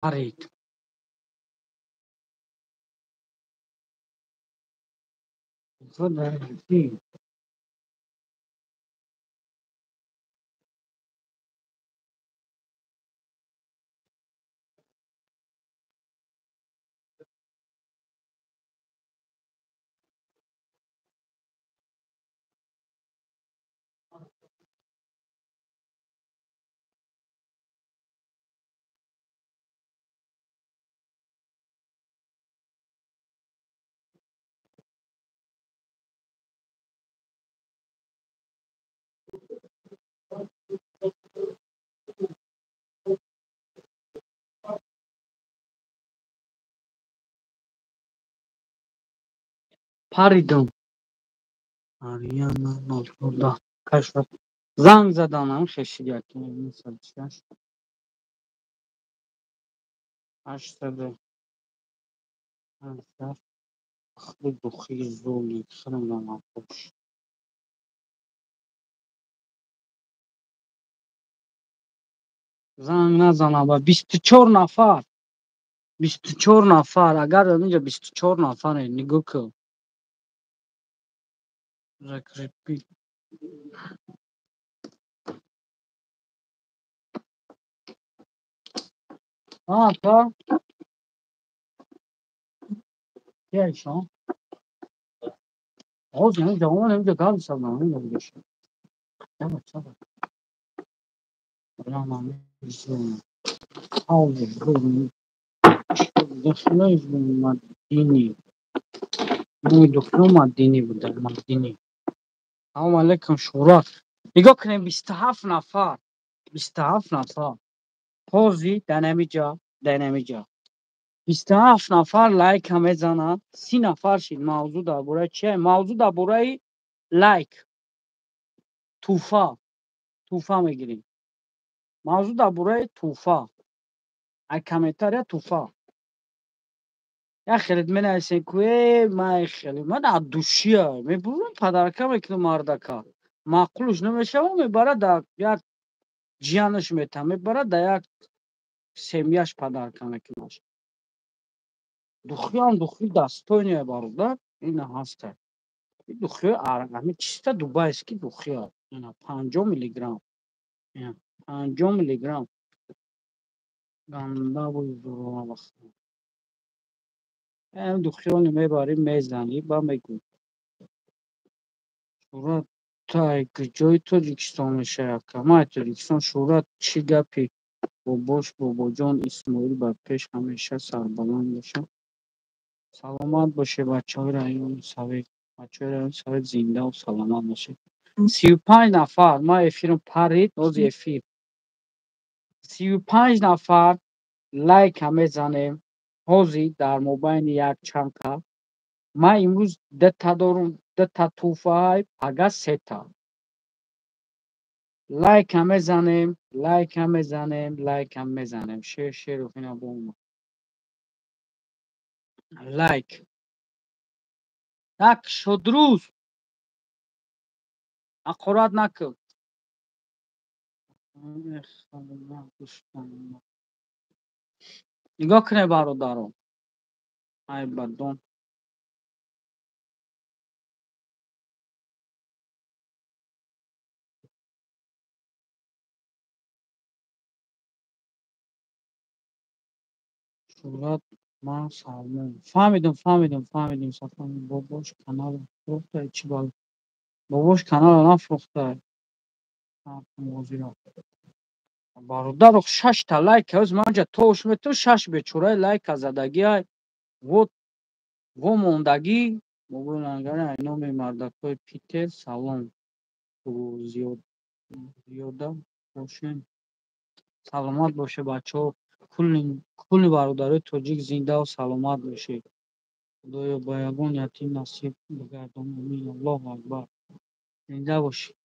Парид. Паридам. Ариана 014. Кашф. Занг заданам хешид 196 800 хли духи зули храм хош. Занг назанам ба 24 нафар. 24 нафар. Агар инҷа 24 нафаре нигоҳ кун. Закрепить. А, та? Кия ишон? Ҳозир инҷа омадам, инҷа гап задам, инҷа. Чаба, чаба. Мадини. Духно Мадини буда, Мадини. Салом алейкум, Шӯҳрат. Нигоҳ кунем, 27 нафар. 27 нафар. Ҳозир дар ҳамиҷа, дар ҳамиҷа. 27 нафар лайка мезананд, 30 нафар шид. Мавзӯъ дар бораи чия? Мавзӯъ дар бораи лайк. Туҳфа. Туҳфа мегирем. Мавзӯъ дар бораи туҳфа. Ай комментария туҳфа. Як хеле менависем ку э ман хеле ман аз душия мебурам падарка мекунам мардака. Маъқулш намешава, мебарад дар як ҷиянаш метам, мебарад дар як семьяш падарка мекунаш. Духиам духи достойная бародар, ина ҳаста. И духи ами чиста дубайский духи, ина 50 миллиграмм. Ина 50 миллиграмм. Ганда буй зурова вақт. Эм духиони мебарӣ мезанӣ ба мегӯ. Шӯҳрат тай куҷои Тоҷикистон мешавад? Май Тоҷикистон. Шӯҳрат чӣ гапи? Бобош бобоҷон Исмоил ба пеш ҳамеша сарбаланд бошад. Саломат бошед, бачаҳои райони Совет. Бачаҳои райони Совет зиндаву саломат бошед. 35 нафар. Ман эфирам парид, ҳозир эфир. 35 нафар лайка мезанем. Ҳозир дар мобайни як чанд ка. Ман имрӯз дута дорум, дута туҳфаҳай, пага сета. Лайка мезанем, лайка мезанем, лайка мезанем. Шер, шеру ина бомба. Лайк. Так, Шодрӯз. Ҳақорат накун. Нигоҳ кунед, бародарон. Ай бадон. Шӯҳрат ман Салмон. Фаҳмидам, фаҳмидам, фаҳмидам. Сафар бобош канал фурӯхта чӣ бал? Бобош каналро нафурӯхта. Бародар, шашта лайк ҳоз ман ҷа тош мету шаш бечораи лайка задагиай. Вот во мондагӣ. Бобои лангари ай номи мардакҳои Питер салом. Зиёда бошем. Саломат боше, бачаҳо. Кулли бародарои тоҷик зиндаву саломат бошед. Худоё, ба ягон ятим насиб бигардон. Амин. Аллоҳу акбар. Зинда бошед.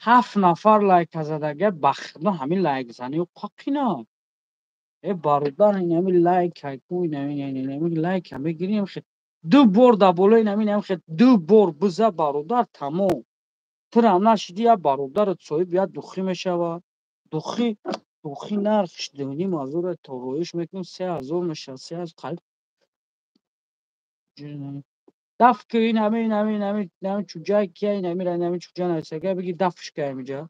7 нафар лайка задага, ба худо ҳамин лайкзанию қақина. Э бародар, инами лайка ку, инами лайка мегирем, ду бор дар болои инами инами ду бор биза, бародар, тамом. Тирам нашиди, як бародарат соҳиб як духӣ мешавад. Духӣ Духи нархш 2,5 ҳазора, то роиш мекунем 3000 мешавад, 3000 қариб. Даф ки инами инами инами инами чуҷай кия, инамира инами чуҷа нависага, биги дафш ка ҳамиҷа.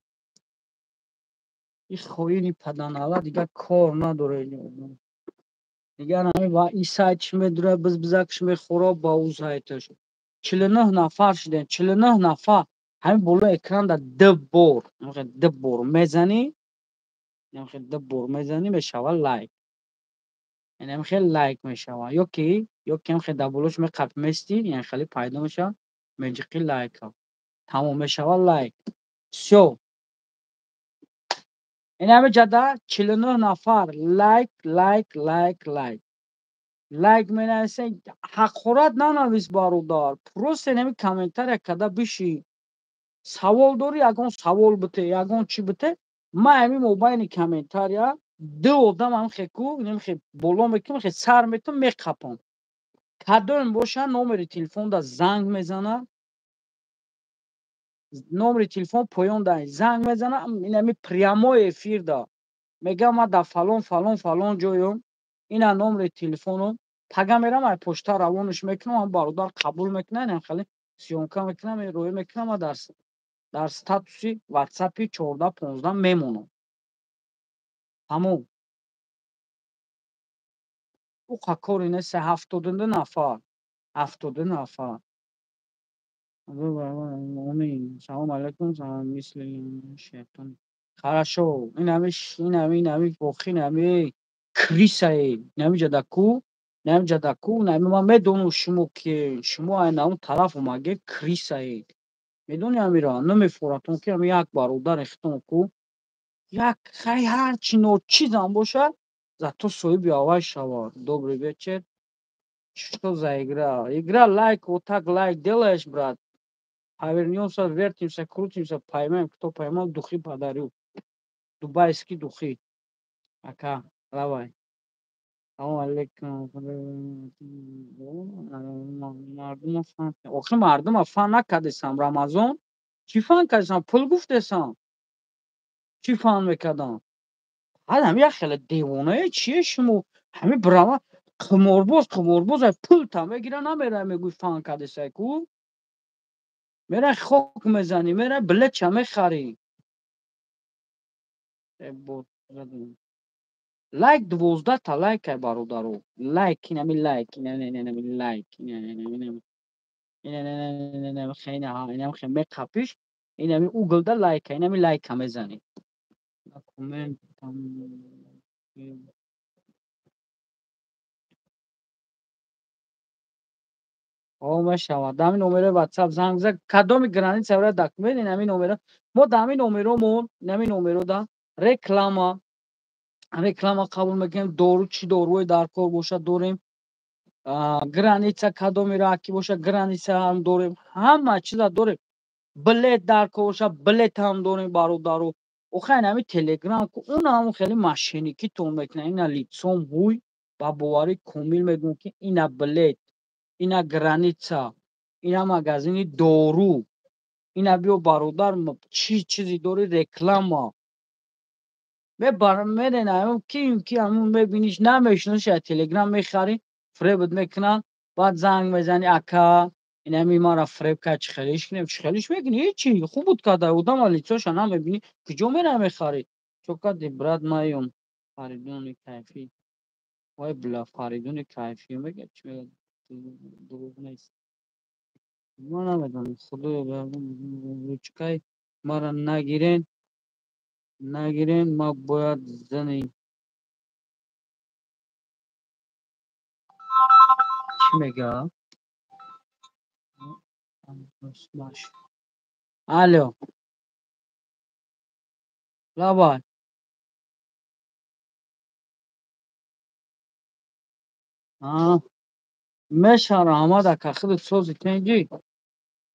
И хоини паданала дигар кор надора. Дигар ҳами ва и сайтш медура, бизбизакш мехӯра ба ӯ сайташ. 49 нафар шудем, 49 нафар. Ҳамин болои экранда ду бор, ду бор мезанӣ, ду бор мезанӣ, мешавад лайк. Инами хеле лайк мешавад. Ёки ҳам хеле дар болош меқапи местӣ, яъне хеле пайдо мешавад, меҷиқи лайка. Тамом, мешавад лайк. Всё. Инами ҷада 49 нафар лайк, лайк, лайк, лайк. Лайк менависен, ҳақорат нанавис, бародар. Просто инами комментария када биши. Савол дорӣ, ягон савол бите, ягон чӣ бите, ман ҳамин мобайни комментария ду одам ҳам хеку, инам хе боло мекунам, хе сар метум, меқапам. Кадом боша, номери телефонда занг мезана, номери телефон поён да занг мезана, инами прямой эфирда мегам: ман дар фалон, фалон, фалон ҷоём, ина номери телефоном. Пага мерам, ай почта равонаш мекунам, ҳам бародар қабул мекунад, инам хеле съёмка мекунам, роӣ мекунам, ма дар статуси ватсапи 14-15 мемонам. Тамом. Уқа кори нест, 72 нафар, 72 нафар. Амин. Салом алайкум, мисли шайтон. Хорошо, инами инами инами охи инами крысае, инами ҷадаку, инами ҷадаку, инами ман медонам шумо ки шумо ай на он тараф омаге, крысае. Медони амира, намефоратон ки ами як бародари хитон ку, як хай ҳарчи ночизам бошад, зато соҳиби аввал шавад. Добрый вечер. Что за игра? Игра лайк, вот так лайк делаешь, брат. Повернемся, вертимся, крутимся, поймаем, кто поймал, духи подарю. Дубайский духи. Ака, давай. Салом алейкум. Мардума фан. Охи мардума фан накардесам, Рамазон. Чӣ фан кардесам? Пул гуфтесам. Чӣ фан мекардам? Ҳадам як хеле девонае чие шумо? Ҳами брама қиморбоз, қиморбоз ай пулта мегира, намера, мегӯй фан кардесай ку? Мера хок мезанӣ, мера билетча мехарӣ. Лайк, 12та лайк ай, бародаро. Лайк, инами лайк, инами лайк, инами хе меқапиш, инами углда лайка, инами лайка мезанӣ. Коммент. О, мешавад. Дар ҳамин номерои ватсап занг зад. Кадоми граница бара документ, ин ҳамин номеро. Мо дар ҳамин номеромон, ин ҳамин номерода реклама қабул мекунем, дору, чӣ доруе дар кор бошад, дорем. Граница кадоми раки бошад, граница ҳам дорем. Ҳама чиза дорем. Билет дар кор бошад, билет ҳам дорем, бародаро. Охай ин ҳамин телеграм ку, он ҳам хеле мошенникӣ тон мекунад. Ина лицом ҳуй, ба боварии комил мегӯям, ки ина билет, ина граница, ина магазини дору, ина биё, бародар, чӣ чизе дори, реклама мерен, ки ки ҳамун мебиниш, намешиносиш, аз телеграм мехарӣ, фребат мекунанд, баъд занг мезанӣ: ака, инами маро фреб кард, чӣ хелиш кунем? Чӣ хелиш мекунӣ? Ҳечи, хуб буд карда, одама лицоша намебинӣ, куҷо мера мехарӣ? Чо кардӣ, брат? Маём Фаридуни кайфӣ. Вой бля, Фаридуни кайфӣ мега, чӣ мега, дурӯғ нест. Ман намедонам, худоё, ручкаи маро нагирен, нагирен, ман бояд зани чӣ мега? Алло, лабай. Меша, раҳмат, ака, худат сози, тенҷӣ?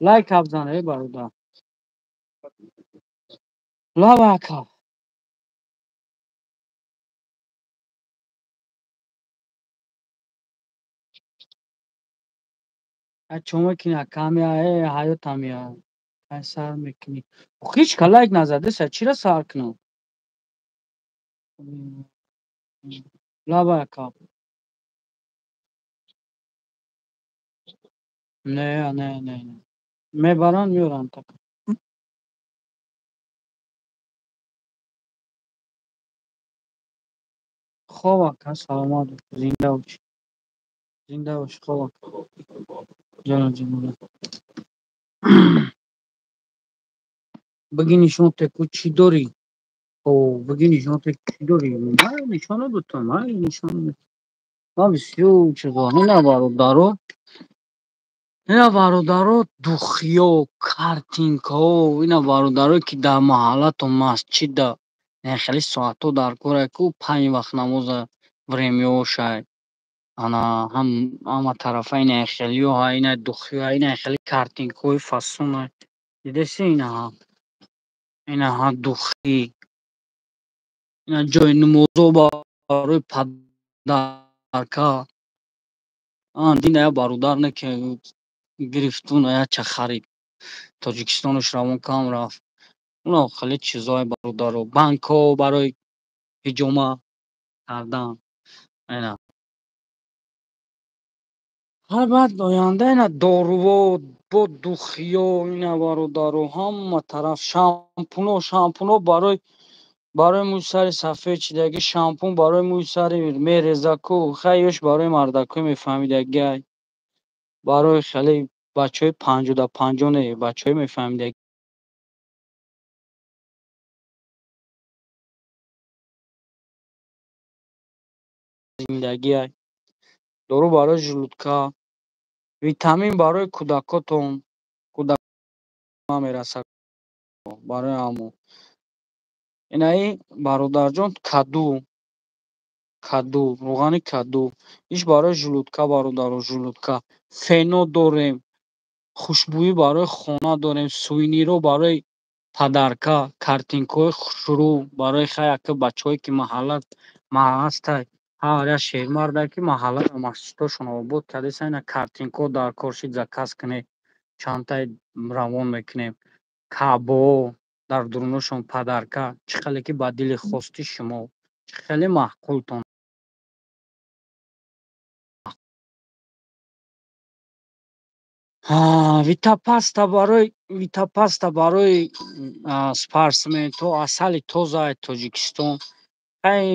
Лайк абзан, э бародар. Лабай, ака. Чо мекунӣ, ака? Ҳамия э ҳаёт ҳамия. Кай сар мекунӣ? Ҳеҷ ка лайк назадеса, чира сар кунам? Лабай, ака. Не, не, не, не. Мебаранд, меоранд, ака. Хоб, ака, саломат бош, зинда бош. Зинда бош, хоб, ака. Ҷалол ҷамола. Биги нишон теку чӣ дорӣ? О, биги нишон теку чӣ дорӣ? Ман нишона дутам, ман нишона. Ман бисёр чизо. Ина бародаро. Ина бародаро духиё, картинкаҳо, ина бародаро ки дар маҳаллатон масҷида хеле соатҳо дар кора ку панҷ вақт намоза времяошай. Ана ҳам ҳама тарафа ина хелиё ҳа, ина духиё ҳа, ина хеле картинкаҳои фасон ҳа. Дидаси инаҳа? Инаҳа духи. Ина ҷои намозо барои подарка. Дина я бародар не ки гирифтуна я ча харид. Тоҷикистонош равон кам рафт. Уна хеле чизое бародаро. Банкҳо барои ҳиҷома кардан. Ина. Ҳар баъд оянда ина доруво, бо духиё, ина бародаро, ҳама тараф шампуно, шампуно барои мӯи сари сафед чидаги, шампун барои мӯи сари мерезаку, хай ёш барои мардакҳо мефаҳмидагиай. Барои хеле бачаҳои 50-50 не, бачаҳои мефаҳмидаги. Зиндагиай. Дору барои желудка, витамин барои кӯдакотон, кӯдак намерасад барои ҳамо. Инаи бародарҷон каду, каду, равғани каду. Иш барои желудка бародаро, желудка. Фено дорем, хушбӯӣ барои хона дорем, сувениро барои подарка, картинкаҳои хушрӯ барои хай ака бачаҳое ки маҳалла ҳастай. Ҳар як шермарде ки маҳалларо масҷидҳошон обод кардеса, ина картинкаҳо дар кор шид заказ кунед, чандтай равон мекунем. Каъбо дар дуруношон подарка, чӣ хеле ки ба дили хости шумо, чӣ хеле маъқултон. Витапаста барои витапаста барои спортсменҳо, асали тозаи Тоҷикистон. Ай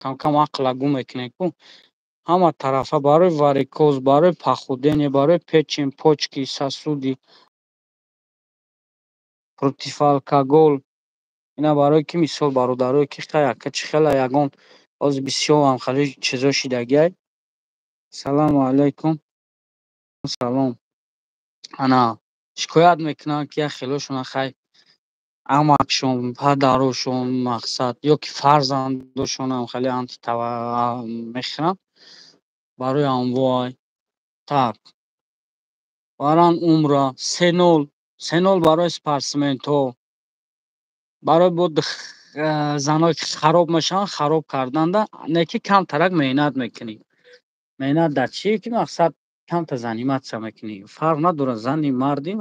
кам-кам ақла гум мекунем ку. Ҳама тарафа барои варикоз, барои похудение, барои печень, почки, сосуды, против алкоголь. Ина барои ки мисол бародарое ки хай ака чӣ хела ягон ҳозир бисёр ҳам хеле чизо шидагиай. Салому алайкум. Салом. Ана шикоят мекунанд ки як хелошона хай амакшон, падарошон мақсад ё ки фарзандошонам хеле антитава мехӯранд барои анвоай. Так. Баран умра, сенол, сенол барои спортсменҳо. Барои бо заное ки хароб мешаванд, хароб карданда, не ки камтарак меҳнат мекунӣ. Меҳнат дар чӣ? Ки мақсад камта заниматься мекунӣ. Фарқ надорад зани марди.